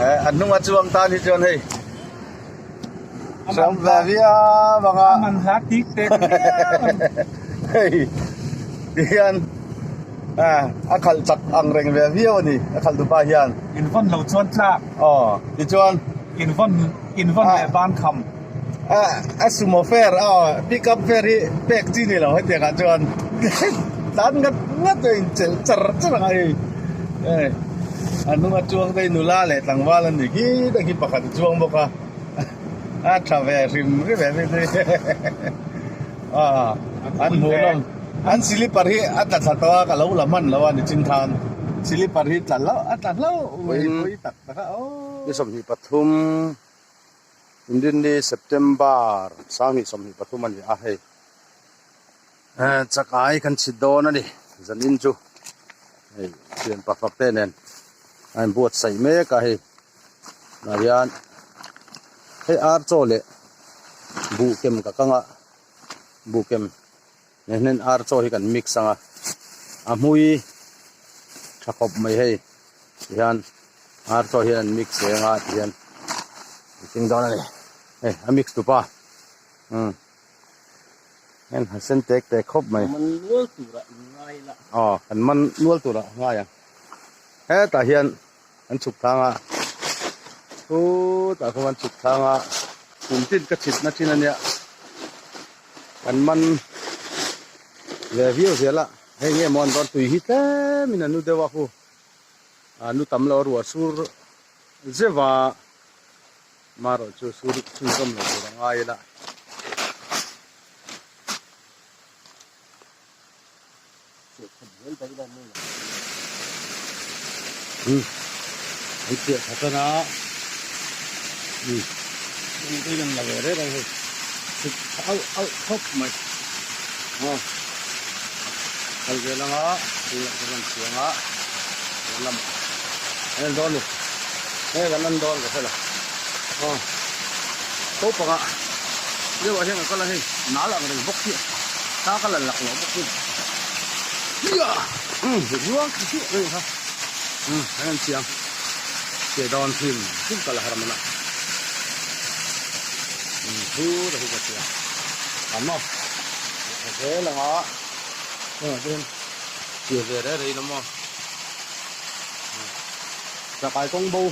A hnunga chuang tan hi chuan hei hram ve viau ang a. A man hla tik tek viau ang. Hei tihian a khalh chak ang reng ve viau a ni a khalh tupa hian. In vawn lo chuan tlak. Aw tichuan. In vawn in vawn leh ban kham. A sumo fare aw pick up fare hi pek chi ni lo hetiang ah chuan tlan ngat ngat a inchelh char char ang a hei a hnunga chuang te hi nula leh tlangval an ni khi te khi pakhat a chuang bawk a a tha ve hrim hrim em hi a an hmuh nawm an slipper hi a tla thla tawh a ka lo la hman lo a nichin khan slipper hi tla hlauh a tla hlauh mai pawi tak tak a aw. Ni 23. Inrinni September 2023 a ni a hei chakai kan chhit dawn a ni zanin chu hei thian pakhat te nen a inbuatsaih mek a hei tunah hian hei ar chaw leh buh kem ka kang a buh kem nen hian ar chaw hi kan mix ang a a hmui tha khawp mai hei tihian ar chaw hian an mix reng a tihian an keng dawn a ni hei a mix tupa umm heng a sen tek tek khawp mai man nual turah in ngai la aw kan man nual turah a ngai ang hetah hian an chhuk thang a chutah khuan an chhuk thang a kum tin ka chhit na thin a nia kan man ve viau zel a hei nge maw an dawn tui hi tlem in a nu deuh a hu a nu tam lo a ruah sur zeuh a marawh chu sur chhunzawm lo tur a ngai ila. An chiah tha tan a eng an la ve reng reng hei chhuk tha auh auh khawp mai aw kal ve lang a tunah chuan an chhuang a an lamah an en dawn a ni hei kan en dawn ka hre lo aw naupangah deuhah hian ka kal a hei nal ang reng bawk hi a ka la lak loh bawk hi umm ruang khi chiah mai kha umm an en chiang cheh dawn hrim hrim ka la har man a umm thu ta hi ka hria a maw a zel ang a hengah te hian cheh ve rei rei lo maw chakai kawng bo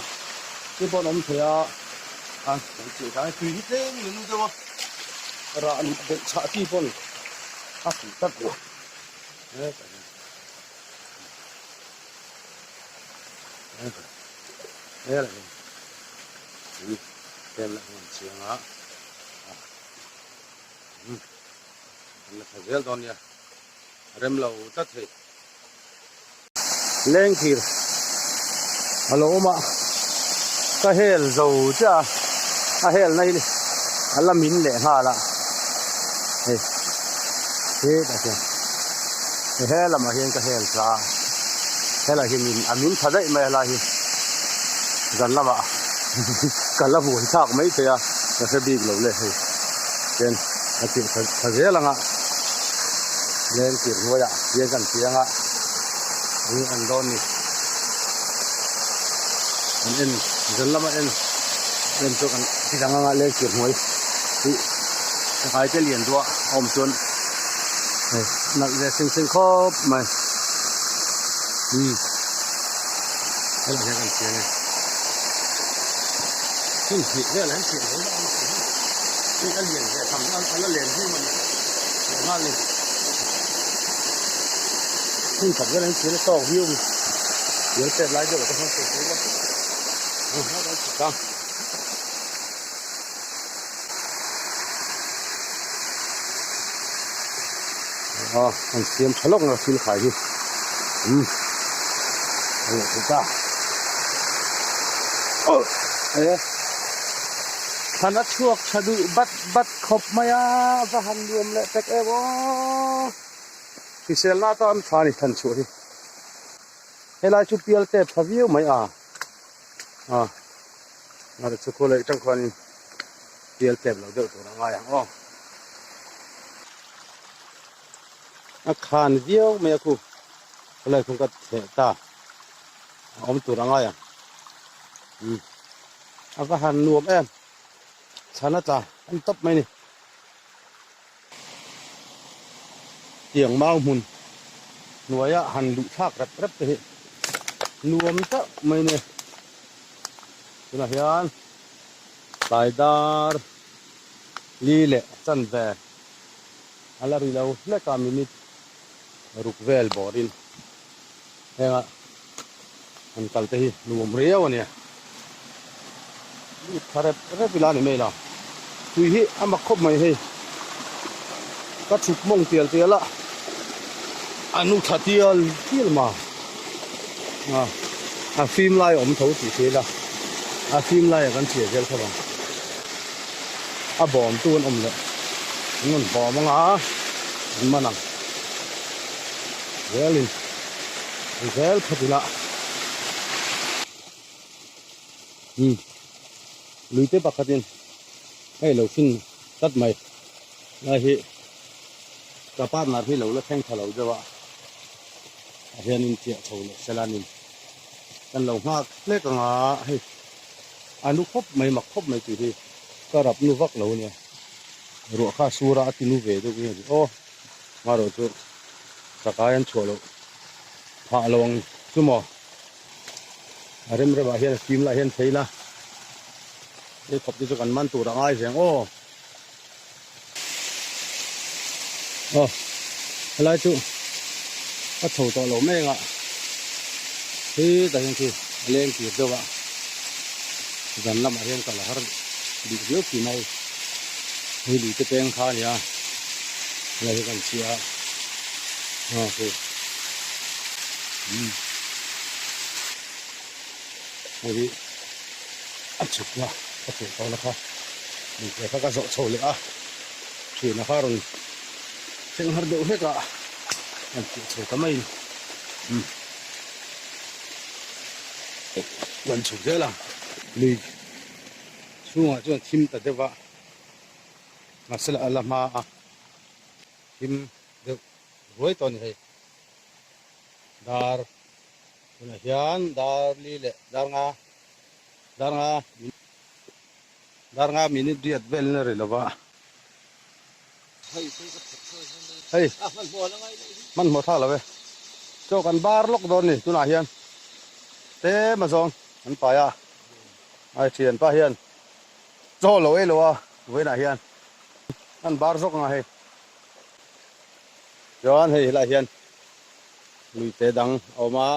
te pawh an awm thei a a cheh dan tui hi tlem in a nu deuh a rah belh chhah chi pawn a fuh tlat lo. Lengthir a lo awm a ka hel zo chiah a a helna hi a la min leh nghal a hei hetah hian he lamah hian ka hel tla a helai hi min a min tha daih mai a lai hi zan lamah ka la vuan thlak mai thei a ka hre bik lo le hei chuan a chirh tha zel ang a lengtir hnuaiah hian kan piang a. Eng an dawn ni an en zan lama en en chu kan ti dang anga leng kir hnuai hi chakai te lian duah a awm chuan hei nalh ve sing sing khawp mai umm helai hian kan chiang e hmun hnih vel an chiah zel a hei a lian ve tham a la len zui mawni leh nghal ni. Hmun khat vel an chhir a tawk viau a ni. Rial pek lai deuh ah te khan sawi sawi ila hmun hlauh an chhuk a. Aw an siam tha lawk ang thil khai hi umm a leh thei ta aw e thlan a chhuak tha duh bat bat khawp mai a va han nuam leh pek em aw. Hriselna atan tha a ni thlan chhuah hi. Helai chu pial tep tha viau mai a. A ngare chu khaw leh tang khuanin pial tep lo deuh tur a ngai ang aw. A khan viau mai a khu khawlai khung ka theh ta a awm tur a ngai ang. Umm. A va han nuam em. Chhan a tla an tawp mai ni. Tiang mau hmun hnuaia han luh thlak rep rep te hi nuam tak mai ni. Tunah hian tlai dar li leh chanve a la ri lo hlek a minute ruk vel bawrin henga han kal te hi nuam riau a nia. Lut tha rep rep ila ni mai lo. Tui hi a mak khawp mai hei. Ka chhuk mawng tial tial a, a nu tha tial tial ma. A, a fim lai a awm tho tih thei ila, a fim lai ah kan chhiar zel khawp ang. A bawm tu an awm leh, an rawn bawm anga an man ang. Zelin, zel phawt ila. Umm luite pakhatin hei lo fin tlat mai lai hi ka partner hi lo la thleng tha lo deuh a a hianin chiah chho leh sela nin kan lo nghak hlek anga hei a nu khawp mai mak khawp mai tih hi ka rap nu vak lo ania ruah kha a sur a a ti nu ve deuh nge ni aw marawh chu chakai an chhuah loh phah lo ang chu maw. A rem rem ah hian a fim lah hian phei la hei khawp te chu kan man tur a ngai veng aw aw helai chu a chho tawh lo mek a khi tah hian khi a leng tir deuh a zan lamah hian kal a har bik viau thin a hei hei lui te peng kha a nia helai hi kan chhiah a aw khi. Hei hi a chhuk na ka chhuk tawh na kha hmeichhia kha ka zawh chho leh a thiana kha rawn thleng har deuh hlek a an tih chho ta mai umm rawn chhuk zel a lui chhungah chuan thim ta deuh a mahse a la hma a thim deuh ruai tawh a ni hei. Dar tunah hian dar li leh dar nga dar nga dar nga minute riat vel in a ri lova hei hmanhmawh thlak lo e chaw kan bar lawk dawn ni tunah hian tlem a zawng an pai a ai thianpa hian chaw lo ei lo a vawiinah hian an bar zawk ang a hei. Chuan hei helaiah hian lui te dang a awm a,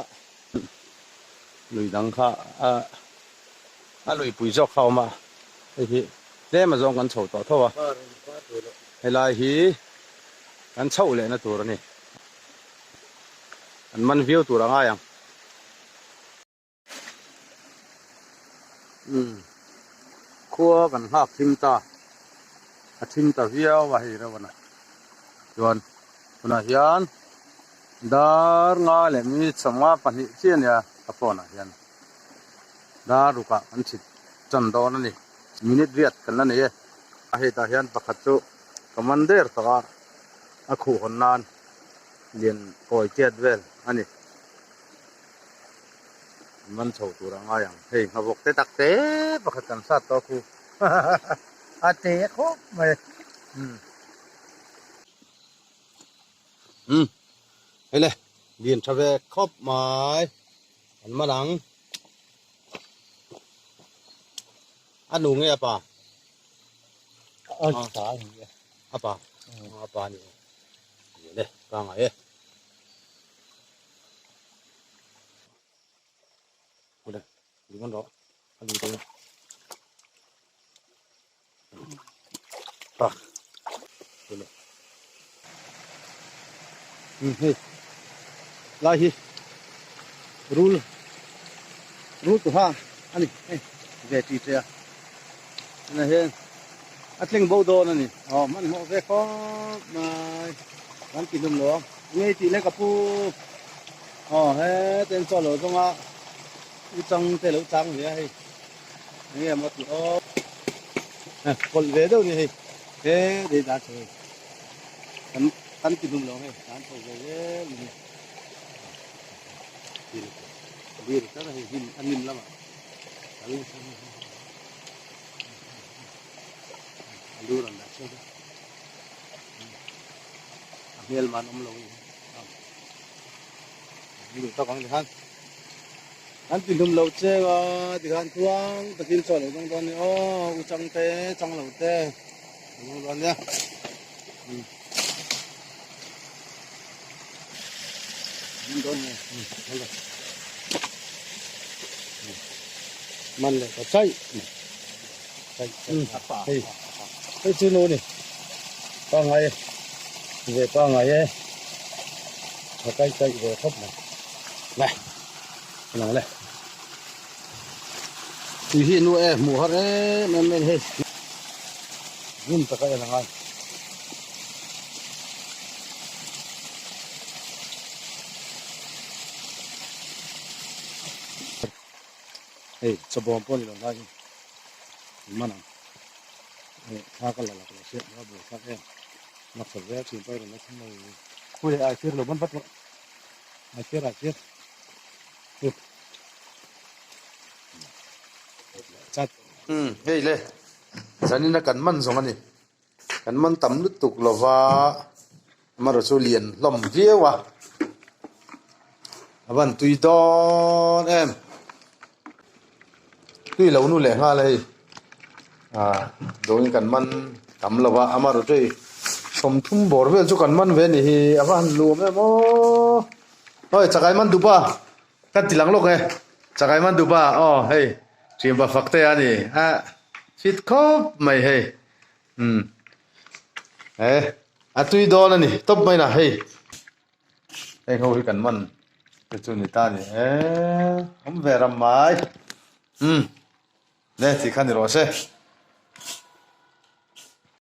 lui dang kha a luipui zawk kha a awm a, hei hi tlem azawng kan chho tawh tho a, helai hi kan chhoh lehna tur a ni, an man viau tur a ngai ang. Umm khua kan nghak thim ta a thim ta viau a hei reuh a na chuan tunah hian dar nga leh minute sawmnga pahnih chiah a nia ka phone ah hian dar rukah kan chhit tan dawn a ni minute riat kan la nei e a hei tah hian pakhat chu ka man der tawh a a khuh hawn nan lian kawi chiat vel a ni. Man chho tur a ngai ang. Hei nghavawk te tak te pakhat kan sat tawh khu. A te khawp mai. Umm. Umm. Hei le, lian tha ve khawp mai. An man ang. A nu nge a pa? A pa. A pa. A pa ni. Le, ka ngai e. Ule, đi con đó. Ăn đi đây. Pa. Ule. Ừ, hei. Lai hi. Rul. Rul tu ha. Ani, hei. Ve ti che a. Ana hian a tling bo dawn ani. Aw hmanhmawh ve khawp mai. Kan ti hlum lo ang. Ngei tih le ka pu. Aw hete an chaw lo zawng a u chang te lo chang ve a hei. Enge maw tih aw. Kawlh ve deuh ni hei. He dei dan chho hei. Kan kan ti hlum lo hei. Dan chho ve zel ni. Dir dir tlat a hei hnim a hnim lamah. A lu rawn dah chhuak a. A hmel man awm lo a ni. An duh tak ang tikhan an ti hlum lo che a tikhan tluang takin chaw lo dawng dawn a ni aw u chang te chang lo te lo dawng dawn nia. Man leh ta chaih mai chaih chaih hei hei chu nu ni pangngai ve pangngai e tha kaih kaih ve khawp mai nai lang le tui hi nu e hmuh har em em mai hei ngun taka en a ngai. Hei chawbawm pawh a ni lo lai hi man ang hei thla ka la lak lo sia a buai thlak em laksa zel thin pawh i rawn la thleng lo hui ai fir lo ban vat rawh ai fir ai fir chat Um hei le zanin a kan man zawng a ni kan man tam lutuk lova amaherawhchu chu lian hlawm viau a a van tui dawn em tui lo nu leh nghal a hei ah dawngin kan man tam lo va amaherawhchu hei 30 bawr vel chu kan man ve a ni hi a va han nuam em aw hawi chakai man dupa. Ka ti lang lawk e, Chakai man dupa aw hei ṭhianpa fak te a ni a fit khawp mai hei umm he a tui dawn a ni tawp mai na hei heng ho hi kan man te chu ni ta a ni e awm ve ram mai umm le ti kha ni rawh se.